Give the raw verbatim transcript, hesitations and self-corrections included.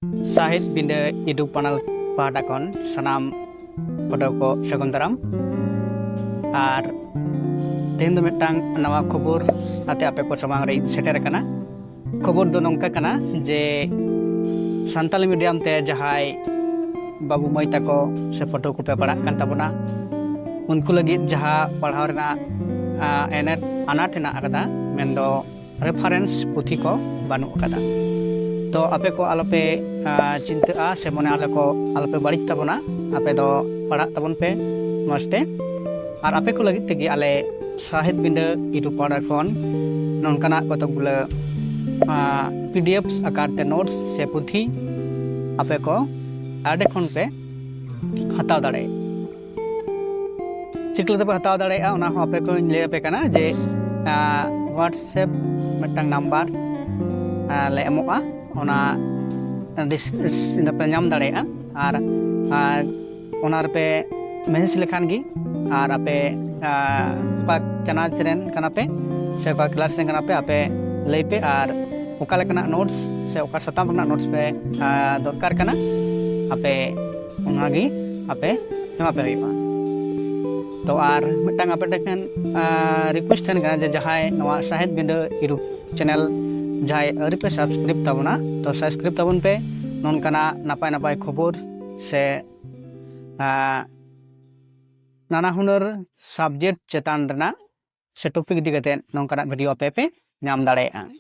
ᱥᱟᱦᱮᱫ ᱵᱤᱸᱰᱟᱹ YouTube ᱯᱟᱱᱟᱞ ᱯᱟᱦᱴᱟ ᱠᱷᱚᱱ ᱥᱟᱱᱟᱢ ᱯᱟᱹᱴᱷᱩᱣᱟᱹ ᱠᱚ ᱥᱟᱹᱜᱩᱱ ᱫᱟᱨᱟᱢ᱾ ᱟᱨ ᱛᱮᱦᱮᱧ ᱫᱚ ᱢᱤᱫᱴᱟᱝ ᱱᱟᱣᱟ ᱠᱷᱚᱵᱚᱨ ᱟᱛᱮ ᱟᱯᱮ ᱠᱚ ᱥᱟᱢᱟᱝ ᱨᱮ ᱤᱧ ᱥᱮᱴᱮᱨ ᱟᱠᱟᱱᱟ᱾ ᱠᱷᱚᱵᱚᱨ ᱫᱚ ᱱᱚᱝᱠᱟ ᱠᱟᱱᱟ ᱡᱮ ᱥᱟᱱᱛᱟᱞᱤ medium ᱛᱮ ᱡᱟᱦᱟᱸᱭ ᱵᱟᱹᱵᱩ ᱢᱟᱹᱭ ᱛᱟᱠᱚ ᱥᱮ ᱯᱟᱹᱴᱷᱩᱣᱟᱹ ᱠᱚᱯᱮ ᱯᱟᱲᱦᱟᱜ ᱠᱟᱱ ᱛᱟᱵᱚᱱᱟ, ᱩᱱᱠᱩ ᱞᱟᱹᱜᱤᱫ ᱡᱟᱦᱟᱸ ᱯᱟᱲᱦᱟᱣ ᱨᱮᱱᱟᱜ, ᱟ, ᱮᱱᱮᱴ ᱟᱱᱟᱴ ᱦᱮᱱᱟᱜ ᱟᱠᱟᱫᱟ, ᱢᱮᱱᱫᱚ reference ᱯᱩᱛᱷᱤ ᱠᱚ ᱵᱟᱹᱱᱩᱜ ᱟᱠᱟᱫᱟ᱾ ᱛᱚ ᱟᱯᱮ ᱠᱚ ᱟᱞᱚᱯᱮ, ᱟ, ᱪᱤᱱᱛᱟᱹᱜᱼᱟ ᱥᱮ ᱢᱚᱱᱮ ᱟᱞᱚ ᱠᱚ, ᱟᱞᱚᱯᱮ ᱵᱟᱹᱲᱤᱡ ᱛᱟᱵᱚᱱᱟ᱾ ᱟᱯᱮ ᱫᱚ ᱯᱟᱲᱦᱟᱜ ᱛᱟᱵᱚᱱ ᱯᱮ ᱢᱚᱡᱽ ᱛᱮ᱾ ᱟᱨ ᱟᱯᱮ ᱠᱚ ᱞᱟᱹᱜᱤᱫ ᱛᱮᱜᱮ ᱟᱞᱮ ᱥᱟᱦᱮᱫ ᱵᱤᱸᱰᱟᱹ YouTube ᱯᱟᱦᱴᱟ ᱠᱷᱚᱱ ᱱᱚᱝᱠᱟᱱᱟᱜ ᱠᱚᱛᱚᱠ ᱜᱩᱞᱟᱹ, ᱟ, PDF ᱟᱠᱟᱨ ᱛᱮ notes ᱥᱮ ᱯᱩᱛᱷᱤ ᱟᱯᱮ ᱠᱚ ᱟᱞᱮ ᱠᱷᱚᱱ ᱯᱮ ᱦᱟᱛᱟᱣ ᱫᱟᱲᱮᱭᱟᱜᱼᱟ᱾ ᱪᱤᱠᱟᱹ ᱞᱮᱠᱟᱛᱮ ᱯᱮ ᱦᱟᱛᱟᱣ ᱫᱟᱲᱮᱭᱟᱜᱼᱟ, ᱚᱱᱟ ᱦᱚᱸ ᱟᱯᱮ ᱠᱚᱧ ᱞᱟᱹᱭ ᱟᱯᱮ ᱠᱟᱱᱟ ᱡᱮ, ᱟ, WhatsApp ᱢᱤᱫᱴᱟᱝ ᱱᱟᱢᱵᱟᱨ, ᱟ, ᱞᱮ ᱮᱢᱚᱜᱼᱟ, ᱚᱱᱟ ᱰᱤᱥ-, ᱯᱮ ᱧᱟᱢ ᱫᱟᱲᱮᱭᱟᱜᱼᱟ᱾ ᱟᱨ, ᱟᱨ ᱚᱱᱟ ᱨᱮᱯᱮ message ᱞᱮᱠᱷᱟᱱ ᱜᱮ, ᱟᱨ ᱟᱯᱮ, ᱟ, ᱚᱠᱟ ᱪᱟᱱᱟᱪ ᱨᱮᱱ ᱠᱟᱱᱟ ᱯᱮ ᱥᱮ ᱚᱠᱟ class ᱨᱮᱱ ᱠᱟᱱᱟ ᱯᱮ, ᱟᱯᱮ ᱞᱟᱹᱭ ᱯᱮ, ᱟᱨ ᱚᱠᱟ ᱞᱮᱠᱟᱱᱟᱜ notes ᱥᱮ ᱚᱠᱟ ᱥᱟᱛᱟᱢ ᱨᱮᱱᱟᱜ notes ᱯᱮ, ᱟ, ᱫᱚᱨᱠᱟᱨ ᱠᱟᱱᱟ, ᱟᱯᱮ ᱚᱱᱟᱜᱮ ᱟᱯᱮ ᱮᱢᱟ ᱯᱮ ᱦᱩᱭᱩᱜᱼᱟ᱾ ᱛᱚ ᱟᱨ ᱢᱤᱫᱴᱟᱝ ᱟᱯᱮ ᱴᱷᱮᱱ, ᱟ, request ᱛᱟᱦᱮᱱ ᱠᱟᱱᱟ ᱡᱮ ᱡᱟᱦᱟᱸᱭ ᱱᱚᱣᱟ ᱥᱟᱦᱮᱫ ᱵᱤᱸᱰᱟᱹ YouTube channel ᱡᱟᱦᱟᱸᱭ ᱟᱹᱣᱨᱤ ᱯᱮ subscribe ᱛᱟᱵᱚᱱᱟ, ᱛᱚ subscribe ᱛᱟᱵᱚᱱ ᱯᱮ᱾ ᱱᱚᱝᱠᱟᱱᱟᱜ ᱱᱟᱯᱟᱭ ᱱᱟᱯᱟᱭ ᱠᱷᱚᱵᱚᱨ ᱥᱮ, ᱟ, ᱱᱟᱱᱟ ᱦᱩᱱᱟᱹᱨ subject ᱪᱮᱛᱟᱱ ᱨᱮᱱᱟᱜ ᱥᱮ topic ᱤᱫᱤ ᱠᱟᱛᱮ ᱱᱚᱝᱠᱟᱱᱟᱜ video ᱟᱯᱮ ᱯᱮ ᱧᱟᱢ ᱫᱟᱲᱮᱭᱟᱜᱼᱟ᱾